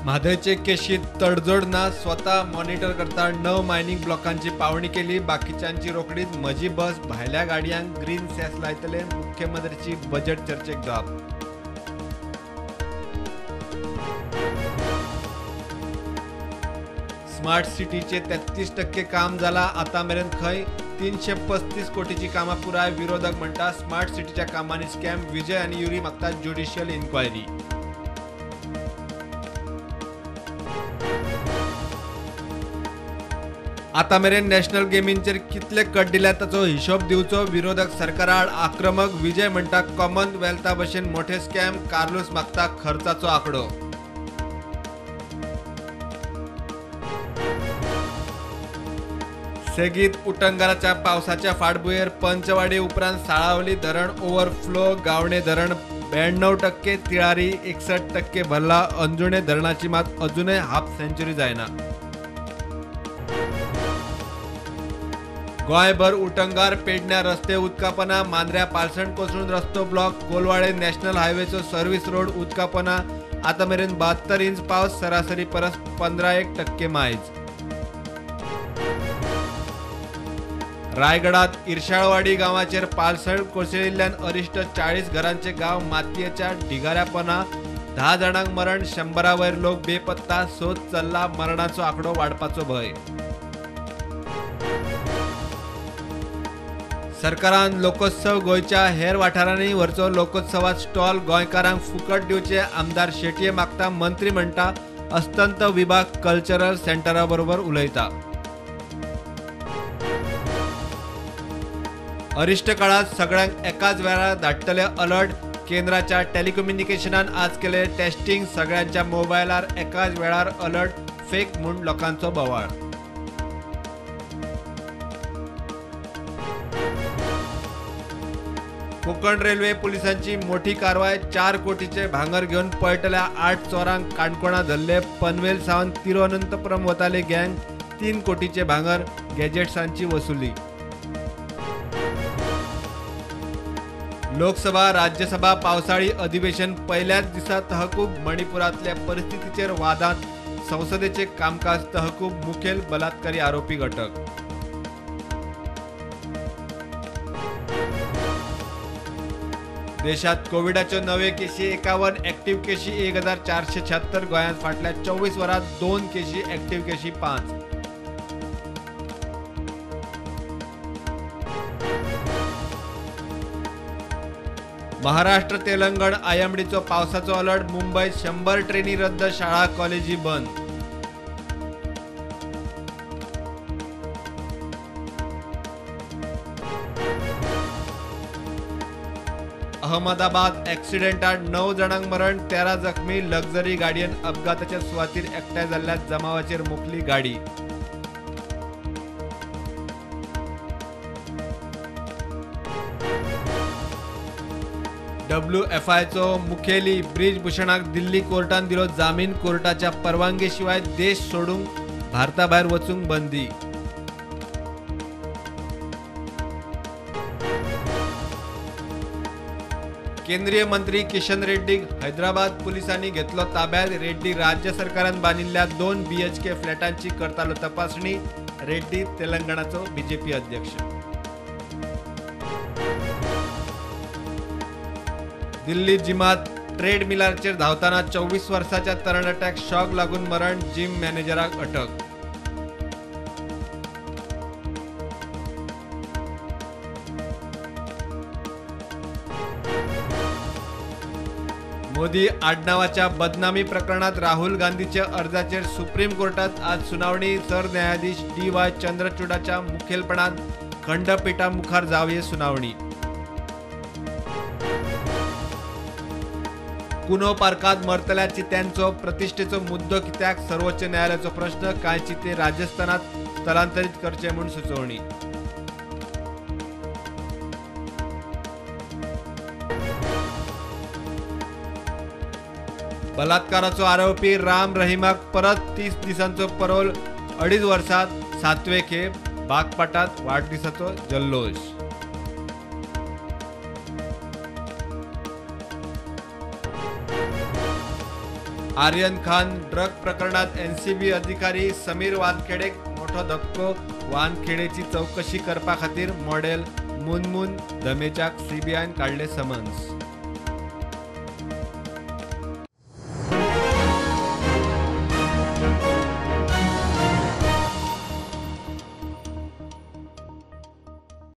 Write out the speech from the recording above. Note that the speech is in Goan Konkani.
म्हादयचे केशीत तडजोड ना, स्वता मॉनिटर करता. 9 मायनिंग ब्लॉकांची पावणी केली, बाकीच्यांची रोखडीच. म्हजी बस भायल्या गाडयांक ग्रीन सेस लायतले, मुख्यमंत्र्याची बजेट चर्चेक जाप. स्मार्ट सिटीचे 33% काम जाला, आता मेरेन खंय 335 कोटीची कामां पुराय. विरोधक म्हणटा स्मार्ट सिटीच्या कामांनी स्कॅम. विजय आनी युरी मागतात ज्युडिशियल इन्क्वायरी. आता मेरेन नॅशनल गेमींचेर कितले कट दिल्यात ताचो हिशोब दिवचो. विरोधक सरकाराआड आक्रमक. विजय म्हणटा कॉमनवेल्था भशेन मोठे स्कॅम. कार्लूस मागता खर्चाचो आंकडो. सेगीत उटंगाराच्या पावसाच्या फाटभुंयेर पंचवाडी उपरांत साळावली धरण ओव्हरफ्लो. गावणे धरण 92%, तिळारी 61% भरला. अंजुणे धरणाची मात अजूनय हाफ सेंच्युरी जायना. गोंयभर उटंगार, पेडण्या रस्ते उदकापना, मांद्र्या पालसण कोसळून रस्तो ब्लॉक. कोलवाळे नॅशनल हायवेचो सर्व्हिस रोड उदकापना. आता मेरेन 72 इंच पावस, सरासरी परस 15.1% मायज. रायगडात इरशाळवाडी गांवाचेर पालसण कोसळिल्ल्यान अरिश्ट. 40 घरांचे गांव मातयेच्या ढिगाऱ्यापना. 10 जाणांक मरण, 100 वयर लोक बेपत्ता. सोद चल्ला, मरणाचो आंकडो वाडपाचो भंय. सरकारान लोकोत्सव गोंयच्या हेर वाठारांनी व्हरचो. लोकोत्सवात स्टॉल गोंयकारांक फुकट दिवचे, आमदार शेटये मागता. मंत्री म्हणटा अस्तंत विभाग कल्चरल सेंटरा बरोबर उलयता. अरिश्ट काळात सगळ्यांक एकाच वेळार धाडटले अलर्ट. केंद्राच्या टेलिकम्युनिकेशनान आज केले टेस्टिंग. सगळ्यांच्या मोबायलार एकाच वेळार अलर्ट. फेक म्हूण लोकांचो बोवाळ. कोकण रेल्वे पुलिसांची मोठी कारवाय. 4 कोटीचे भांगर घेवन पळटल्या 8 चोरांक काणकोणा धरले. पनवेल सावन तिरुअनंतपुरम वताले गँग. 3 कोटीचे भांगर, गॅजेट्सांची वसुली. लोकसभा राज्यसभा पावसाळी अधिवेशन पहिल्याच दिसा तहकूब. मणिपुरांतल्या परिस्थितीचेर वादांत संसदेचे कामकाज तहकूब. मुखेल बलात्कारी आरोपी अटक. देशात कोविडाच्यो नवे केशी 51, ऍक्टिव्ह केशी 1476. गोंयांत फाटल्या 24 वरांत 2 केशी, ऍक्टिव्ह केशी 5. महाराष्ट्र तेलंगण आयएमडीचो पावसाचो अलर्ट. मुंबयत 100 ट्रेनी रद्द, शाळा कॉलेजी बंद. अहमदाबाद ॲक्सिडेंटात 9 जाणांक मरण, 13 जखमी. लक्झरी गाडयेन अपघाताच्या सुवातीर एकठांय जाल्ल्या जमावाचेर मुकली गाडी. WFIचो मुखेली ब्रिजभूषणाक दिल्ली कोर्टान दिलो जामीन. कोर्टाच्या परवानगी शिवाय देश सोडूंक भारता भायर वचूंक बंदी. केंद्रीय मंत्री किशन रेड्डीक हैदराबाद पुलिसांनी घेतलो ताब्यात. रेड्डी राज्य सरकारान बांदिल्ल्या 2 BHK फ्लॅटांची करतालो तपासणी. रेड्डी तेलंगणाचो बीजेपी अध्यक्ष. दिल्ली जिमात ट्रेडमिलाचेर धांवतना 24 वर्साच्या तरणाट्याक शॉक लागून मरण. जिम मॅनेजराक अटक. मोदी आडनावाच्या बदनामी प्रकरणात राहुल गांधीच्या अर्जाचेर सुप्रीम कोर्टात आज सुनावणी. सरन्यायाधीश DY चंद्रचूडाच्या मुखेलपणान खंडपीठा मुखार जावये सुनावणी. कुनो पार्कात मरतल्या चित्यांचो प्रतिष्ठेचो मुद्दो कित्याक, सर्वोच्च न्यायालयाचो प्रश्न. कांय चिते राजस्थानात स्थलांतरित करचे म्हूण सुचोवणी. बलात्काराचो आरोपी राम रहीमाक परत 30 दिसांचो परोल. 2.5 वर्सात 7वे खेप. बागपाटात वाडदिसाचो जल्लोश. आर्यन खान ड्रग प्रकरणात एनसीबी अधिकारी समीर वानखेडेक मोठो धक्को. वानखेडेची चवकशी करपा खातीर मॉडेल मुनमुन धमेचाक सीबीआयन काडले समन्स.